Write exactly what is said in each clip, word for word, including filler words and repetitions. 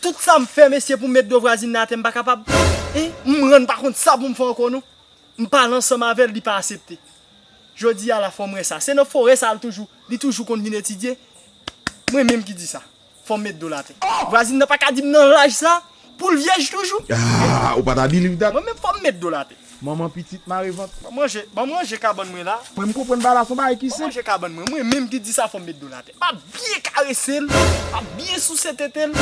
Tout sa m fè, mesye, pou m met do vwazin nan atè, m pa kapab. Hein? M rann pa kont sa pou m fè ankò, non. M pale ansanm avè l, li pa aksepte. Jodi a la, fò m wè sa. Se nan forè sa l toujou, li toujou konn vin etidye. Mwen menm ki di sa. Fò m met do l atè. Vwazin nan pa ka di m nan laj sa, pou l vyèj toujou. Ah, ou pa ta believe that? Mwen menm fò m met do l atè. Manman pitit mare vant. Ban m ranje, ban m ranje kabann mwen la. Mwen m konprann bagay la, se yon bagay ki senp. Ban m ranje kabann mwen. Mwen menm ki di sa, fò m met do l atè. M ap byen karese l. M ap byen souse tete l.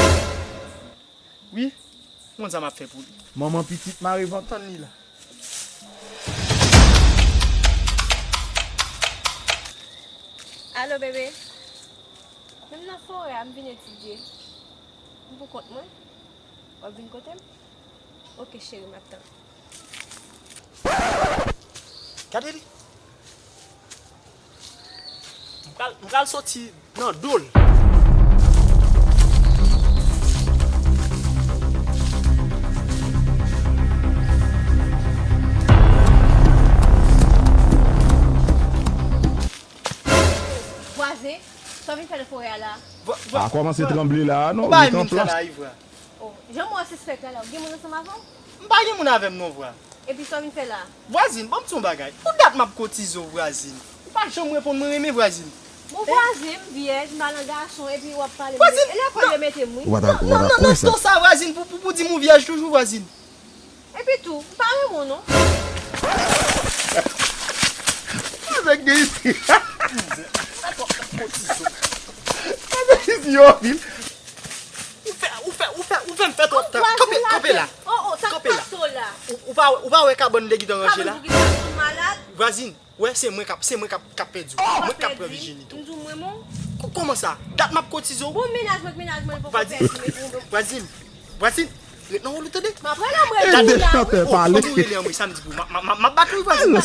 Wi, m konn sa m ap fè pou li. Manman pitit mare vant. Tann li la. Alo, bebe. Menm nan forè a, m vin etidye. M pou kont mwen. W ap vin kote m? Oke, cheri, m ap tann. Gade li. M pral, m pral soti nan do l. Vwazen, sa w vin fè nan forè a la? Vwa-, vwa-, a kòmanse vwa-, tranble la, non? Ou pa ret an vin fè plas la, Ivra. Oh, jan m wè w sispèk la, la, ou gen moun ansanm avè w? M pa gen moun avè m non, vwa. Epi sa w vin fè la? Vwazin, ban m di w yon bagay. Pou dat m ap kotize w, vwazin. Ou pa janm reponn mwen renmen, vwazin. Bon, vwazin, m vyèj, m pa nan gason, epi w ap pale m. Vwazin, e lekòl yo mete m, wi. Ou pa ta, ou pa ta kwè sa. Nan, nan, nan, nan tan sa, vwazin, pou, pou, pou di m ou vyèj toujou, vwazin. Epi tou, m pa renmen w non. Avèk de isi. Avèk isi yo anpil. Ou fè, ou fè, ou fè, ou fè m fè twòp tan. Kanpe, kanpe la. Oh, oh, sa k pase w la? Ou, ou pa, ou pa wè kabann legitan ranje la? Kabann pou ki sa? Ou malad? Vwazin, wè se mwen k ap, se mwen k ap, k ap pèdi w. Mwen k ap pran vijinite w. M di w mwen menm. Kò-, kòman sa? Dat m ap kotize w. Bon, mennaj mwen, mennaj mwen, li poko pèdi, men pou vwazin, vwazin, ret nan wòl ou tande. M ap rele anmwey pou la, wi. Tande chantè pale. Fò m rele anmwey sa m di pou w. M ap, m ap, m ap bat ou, vwazin. Ou nan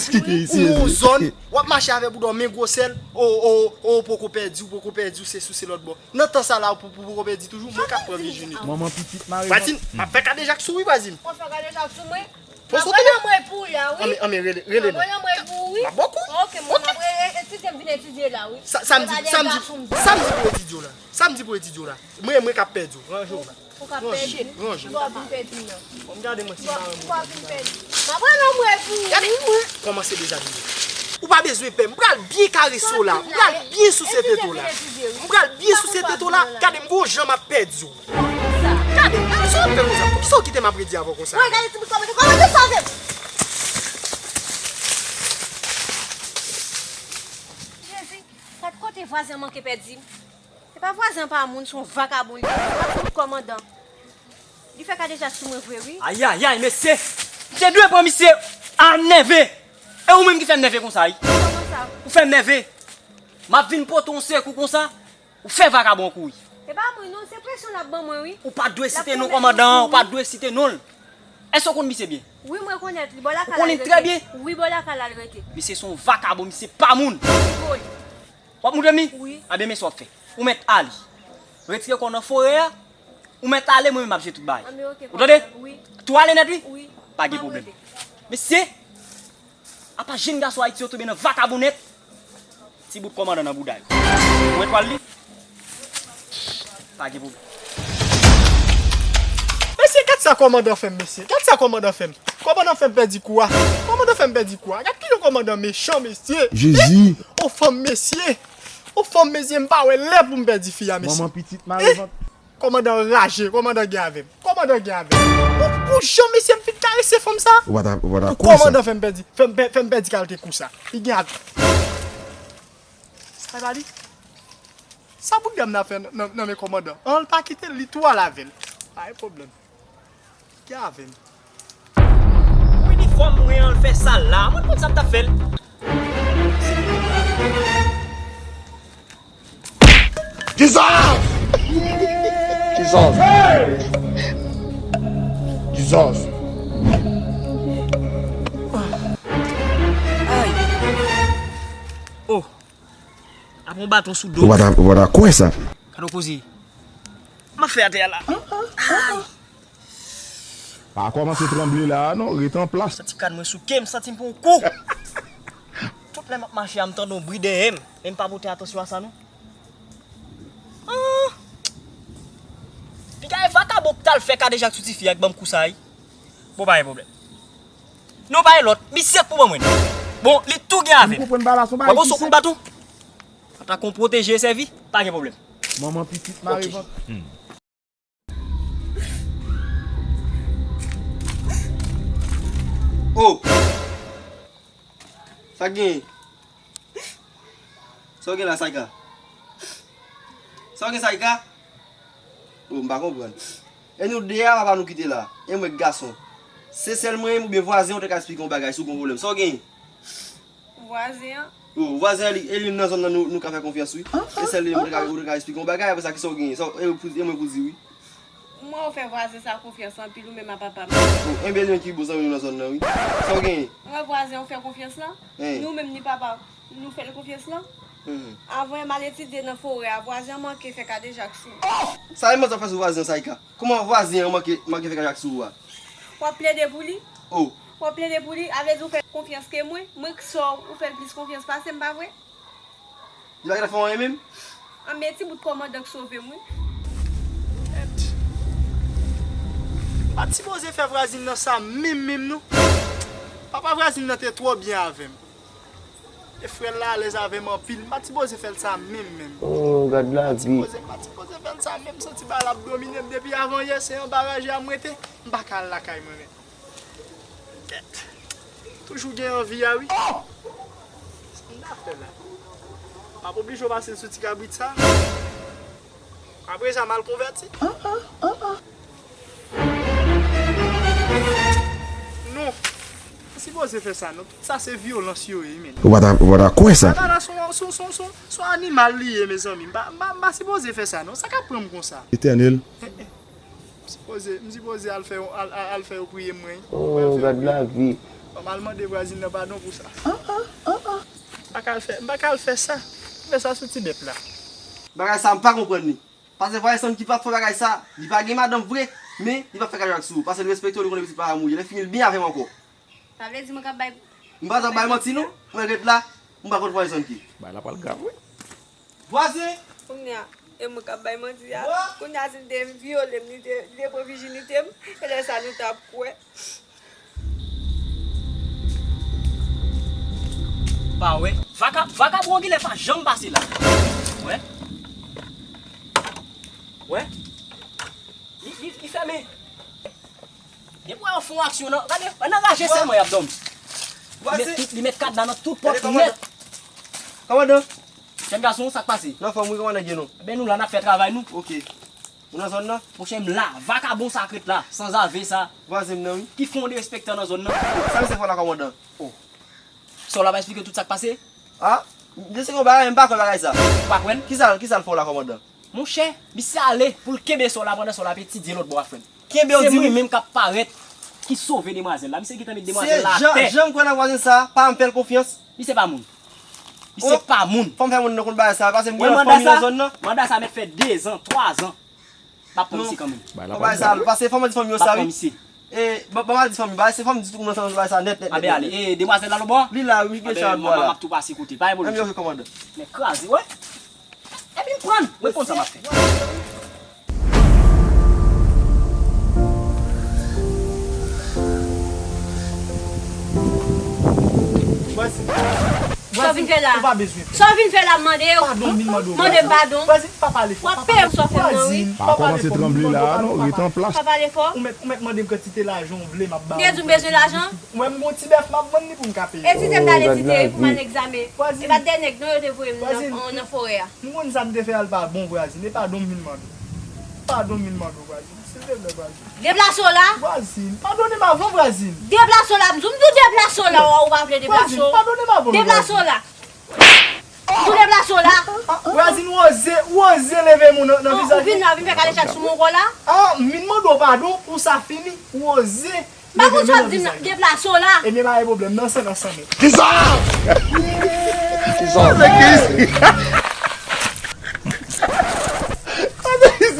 yon zòn, w ap mache avè bouda w, men gwosè l, o, o, o, poko pèdi w, poko pèdi w, se sou, se lòt bò. Nan tan sa la, ou pou, pou, poko pèdi toujou, mwen k ap pran vijinite w. Manman pitit mare. Vwazin, m ap fè kadejak sou ou, wi, vwazin. Ou ap fè kadejak sou mwen? Fò sote non. Mwen pou ou la, wi. Anmè, anmè, rele, rele non. Mwen pou ou, wi. Mwen pou ou, wi. Ok, mwen ap etidye, m vin etidye la, wi. Sa, sa m di, sa m di, sa m di pou etidye w la. Sa m di pou etidye w la. Mwen, mwen k ap pèdi w. Ranje w la. Ou ka pèdi. Ranje, ranje. Ou pa vin pèdi m nan. Bon, m gade mwen si m pa renmen. Ou pa vin pèdi. M ap rele anmwey pou ou, wi. Gade, mwen kòmanse dezabiye. Ou pa bezwen pè. M pral byen karese w la. M pral byen souse tete w la. M pral byen souse tete w la. Gade, m gon jan m ap pèdi w. Gade, sa w ap fè konsa? Poukisa w kite m ap redi avè w konsa? Mwen gade ti bout kòmante, kòmante sa avè m. Jezi, gad kote vwazen an manke pèdi m. Se pa vwazen an pa moun, se yon vakabon li ye. Se pa ti bout kòmandan. Li fè kadejak sou mwen vre, wi. Ayayay, mesye! M te dwe pran misye a nève. E ou menm ki fè m nève konsa, wi. Kòman sa? Ou fè m nève. M ap vin pote yon sekou konsa. Ou fè vakabon kouri. E pa mwen non, se presyon l ap ban mwen, wi. Ou pa dwe site non kòmandan an, ou pa dwe site non l. Èske w konn misye byen? Wi, mwen konèt li. Bò lakay la l rete. Ou konnen l trè byen? Wi, bò lakay la l rete. Misye se yon vakabon, misye pa moun. Wi. W ap moute m li? Wi. Ebyen, men sa w ap fè. Ou mèt ale. Retire kò w nan forè a. Ou mèt ale, mwen menm m ap jere tout bagay. Anben, ok, ou tande? Wi. Tou ale nèt, wi. Wi. Pa gen pwoblèm. Mesye, apa jenn gason Ayiti yo tonbe nan vakabonnèt? Ti bout kòmandan nan bouda yo. Ou wè twal li? Pa gen pwoblèm. Mesye, gad sa kòmandan fè m, mesye. Gad sa kòmandan fè m. Kòmandan fè m pèdi kou a. Kòmandan fè m pèdi kou a. Gad kijan kòmandan mechan, mesye. Jezi. Yon fanm, mesye. Yon fanm, mesye, m pa wè lè pou m pèdi fi a, mesye. Manman pitit mare vant. Kòmandan raje, kòmandan gen avè m. Kòmandan gen avè m. Pou, pou jan mesye m fin karese fanm sa. Ou pa ta, ou pa ta kwè sa. Pou kòmandan fè m pèdi, fè m pè-, fè m pèdi kalite kou sa. Li gen avè m. Sa pa li? Sa bout dam nan fè nan, nan, nan men kòmandan? An, l pa kite l, li tou al avè l. Pa gen pwoblèm. Gen avè m. Pou inifòm mwen an, l fè sa la. Mwen konn sa m t ap fè l. Jesus! Jesus! Jesus! Ay! Oh! Ap yon baton sou do. Ou pa ta, ou pa ta kwè sa. Gade yon koze. M ap fè atè a la. Ay! Pa kòmanse tranble la a non, ret an plas. Santi kad mwen souke, m santi m pran yon kou. Tout Lè m ap mache a, m tande yon bri dèyè m, men m pa pote atansyon a sa non. Ah! Piga e vakabon k t al fè kadejak sou tifi a k ban m kou sa wi. Bon, pa gen pwoblèm. Non, pa gen lòt. Misye k pou ban mwen. Bon, li tou gen avè m. Ou konprann bagay la, se yon bagay ki senp. Bon, sou kout baton. An tan ke w pwoteje e sèvi, pa gen pwoblèm. Manman pitit mare vant. Oh! Sa k genyen? Sa w gen la, Saïka? Sa w gen, Saïka? Oh, m pa konprann. E nou de a, papa nou kite la. E mwen k gason. Se sèl mwen menm oubyen vwazen an ou te ka esplike yon bagay si w gen yon pwoblèm? Sa w genyen? Vwazen an. Oh, vwazen an, li, e li menm nan zòn nan nou, nou ka fè konfyans, wi. E sèl li menm ou te ka, ou te ka esplike yon bagay, apre sa, kisa w genyen? Sa, e pou, e mwen pou di, wi. Mwen, ou fè vwazen sa konfyans anpil, ou menm a papa m. Oh, enben, li menm ki bon zanmi nou nan zòn nan, wi. Sa w genyen? Mwen, vwazen ou fè konfyans lan? Ni ou menm, ni papa, nou fè l konfyans lan? Avan m al etidye nan forè a, vwazen an manke fè kadejak sou. Sa e manti w ap fè sou vwazen an, Saïka? Kòman vwazen an manke, manke fè kadejak sou ou a? W ap plede pou li? Oh. W ap plede pou li? A vle di ou fè l konfyans ke mwen? Mwen k sè w, ou fè l plis konfyans pase m, pa vre? Li pa gentan fè w anyen menm? Anben, ti bout kòmandan k sove m, wi. Mèt. M pa t sipoze fè vwazin nan sa menm, menm, non. Papa vwazin nan te twò byen avè m. E frè l la alèz avè m anpil. M pa t sipoze fè l sa menm, menm. Oh, gad lavi. M pa t sipoze, m pa t sipoze fè l sa menm. M santi bagay la ap domine m depi avan yè. Se anba raje a m rete. M pa ka al lakay mwen menm. Kèt. Toujou gen anvi a, wi. Sa m ta fè la? M ap oblije pase l sou ti kabrit sa. Apre sa, m al konvèti. Non. Ou sipoze fè sa, non. Tout sa se vyolans yo ye, men. Ou pa ta, ou pa ta kwè sa. Papa la se yon, se yon, se yon, se yon, se yon animal li ye, mezanmi. M pa, m pa, m pa sipoze fè sa, non. Sa k ap pran m konsa? Etènèl. M sipoze, m sipoze al fè, al, al, al fè yo priye mwen. Oh, gad lavi. Fò m al mande vwazin nan padon pou sa. M pa ka al fè, m pa ka al fè sa. M fè sa sou ti bèf la. Bagay sa, m pa konprann li. Pase vwazin ki p ap fè bagay sa, li pa gen madanm vre, men li p ap fè kadejak sou ou. Pase l respekte w, li konnen pitit pa m ou ye. Lè fini, l byen avè m ankò. Sa vle di mwen k ap bay. M pa t ap bay manti, non. Mwen ret la, m pa konn vwazin ki. Bagay la pral grav, wi. Vwazen! Kounye a, e mwen k ap bay manti a. Kounye a, si l te vyole m, li te, li te pran vijinite m, e lè sa nou t ap kwè. Pa wè. Vaka-, vakabon Gilè pa janm pase la. Wè. Wè. Li, li, li fèmen. Depi w wè yo fè yon aksyon nan, gade, nan raje sèlman y ap dòmi. Li met tout, li met kadna nan tout pòt nèt. Kòmandan. Jèn gason, sa k pase? Nan fòm wi, kòmandan Genon. Ebyen nou la, n ap fè travay nou. Ok. Ou nan zòn nan? Monchè, m la, vakabon sa k ret la, sanzave sa. Vwazen m nan wi. Ki fè yon derespektan nan zòn nan. Sa misye fè w la, kòmandan? Oh. Sòla pa esplike tout sa k pase? Ah, misye se yon bagay, m pa kwè bagay sa. Ou pa kwè l? Kisa, kisa l fè w la, kòmandan? Monchè, misye ale pou l kenbe Sòla pandan Sòla ap etidye lòt bò a, frè m. Kenbe w di wi. Se mwen menm k ap parèt ki sove demwazèl la. Misye gentan met demwazèl la atè. Se jan, jan m kwè nan vwazen sa, pa m fè l konfyans. Misye pa moun. Misye pa moun. Fò m fè moun nan konn bagay sa, paske m gen yon fanmi nan zòn nan. Manda sa mèt fè dezan, twazan. M ap pran misye kanmenm. Bagay sa, pase fò m di fanmi yo sa wi. M ap pran misye. E, ban, ban m al di fanmi, bagay se fanmi di tout moun ansanm bagay sa nèt, nèt, nèt. Anben ale, e, demwazèl la lòbò a? Li la wi, ki gen chal bò la. Manman m ap tou pase kote, pa gen pwoblèm. Anben, ok, kòmandan. Men kraze, wè. Epi m pran, mwen konn sa m ap fè. Sa w vin fè la? Ou pa bezwen pè. Sa w vin fè la, m mande w. Padon, m vin mande w. Mande m padon. Vwazin, pa pale fò. W ap peye m sa w fè m nan, wi. Pa kòmanse tranble la a non, ret an plas. Pa pale fò. Ou mèt, ou mèt mande m kantite lajan w vle, m ap ba ou. Ou te di m bezwen lajan? Mwen, m gon ti bèf, m ap vann li pou m ka peye. E si se m t al etidye wi pou m al nan egzamen? E pa t de nèg non yo te voye m nan, nan forè a. M konn sa m te fè a l pa bon, vwazin. E padon m vin mande w. Padon m vin mande w, vwazin. Silvouplè, vwazin. Deplase w la. Vwazin, padone m avan, vwazin. Deplase w la, m di w, m di w deplase w la, ou pa vle deplase w. Vwazin, padone m avan, vwazin. Deplase w la. M di w deplase w la. Vwazin, ou oze, ou oze leve men w nan, nan vizaj mwen. Ou vin la, vin fè kadejak sou mwen ankò la. Ah, m vin mande w padon pou sa fini. Ou oze. M pa konn sa w di m nan, deplase w la. Ebyen, pa gen pwoblèm, nan san, nan san mèt. Kisa? Kisa? Kisa?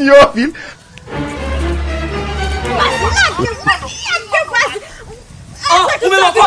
Yo, vin. Oh, ou menm ankò?